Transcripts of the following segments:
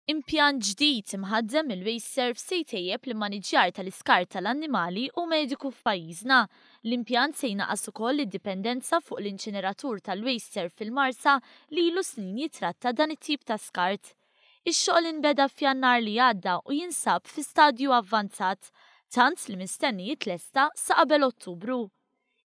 Impjant ġdid imħaddem mill-WasteServ se jtejjeb l-immaniġġjar tal-iskart tal-annimali u mediku f'pajjiżna. L-impjant se jnaqqas ukoll id-dipendenza fuq l-inċineratur tal-WasteServ fil-Marsa li ilu snin jitratta dan it-tip ta' skart. Ix-xogħol inbeda f'Jannar li għadda u jinsab fi stadju avvanzat, tant li mistenni jitlesta sa qabel Ottubru.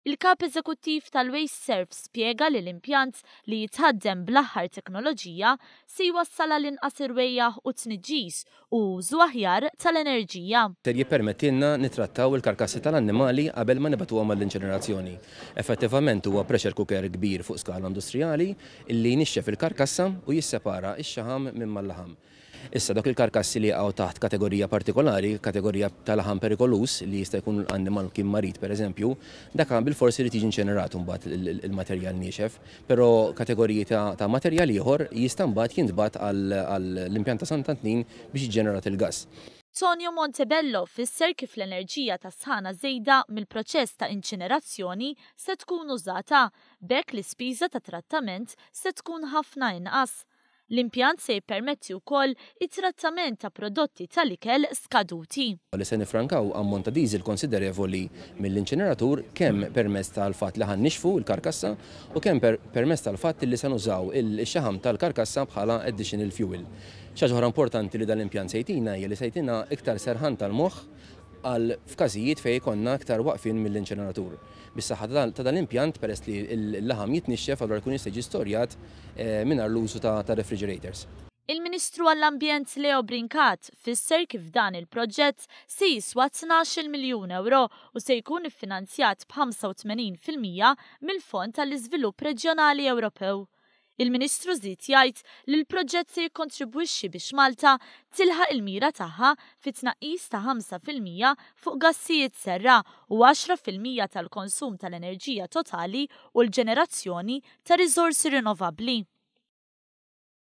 Il-Kap Eżekuttiv tal-WasteServ spjega li l-impjant li jitħaddem bl-aħħar teknoloġija se jwassal għal inqas irwejjaħ u tniġġis u użu aħjar tal-enerġija. Ser jippermettilna nittrattaw il-karkassi tal-annimali qabel ma nibagħtuhom għall-inċinerazzjoni. Effettivament huwa pressure cooker kbir fuq skala industrijali li jnixxef il-karkassa u jissepara x-xaħam minn mal-laħam. Issa dawk il-karkassi li jaqgħu taħt kategorija partikolari, kategorija ta' laħam perikoluż li jista' jkun annimal kien marid pereżempju, dak bilfors irid jiġi inċinerat imbagħad il-materjal niexef, però kategoriji ta' materjal ieħor jista' mbagħad jintbagħat għall-impjant ta' Sant'Antnin biex jiġġenerat il-gass. Tonio Montebello fisser kif l-enerġija tas-sħana żejda mill-proċess ta' inċinerazzjoni se tkun użata, b'hekk l-ispiża tat-trattament se tkun ħafna inqas. L-impjant se jippermetti wkoll it-trattament ta' prodotti tal-ikel skaduti. Li se nifrankaw ammont ta' diesel konsiderevoli mill-inċineratur kemm permezz tal-fatt li ħa nnixxfu l-karkassa u kemm permezz tal-fatt li se nużaw ix-xaħam tal-karkassa bħala additional fuel. Xi ħaġa oħra importanti li dan l-impjant se jtina hija li se jtina iktar serħan tal-moħħ għal f'każijiet fejn ikollna iktar waqfien mill-inċineratur. Bis-saħħa ta' dan l-impjant peress li l-laħam jitnixxef allura jkun jista' jiġi storjat mingħajr l-użu ta' refrigerators. Il-Ministru għall-Ambjent Leo Brincat fisser kif dan il-proġett se jiswa 12-il miljun ewro u se jkun iffinanzjat b'85% mill-Fond għall-Iżvilupp Reġjonali Ewropew. Il-Ministru żied jgħid li l-proġett se jikkontribwixxi biex Malta tilħaq il-mira tagħha fi tnaqqis ta' 5% fuq gassijiet serra u 10% tal-konsum tal-enerġija totali u l-ġenerazzjoni ta' riżorsi rinnovabbli.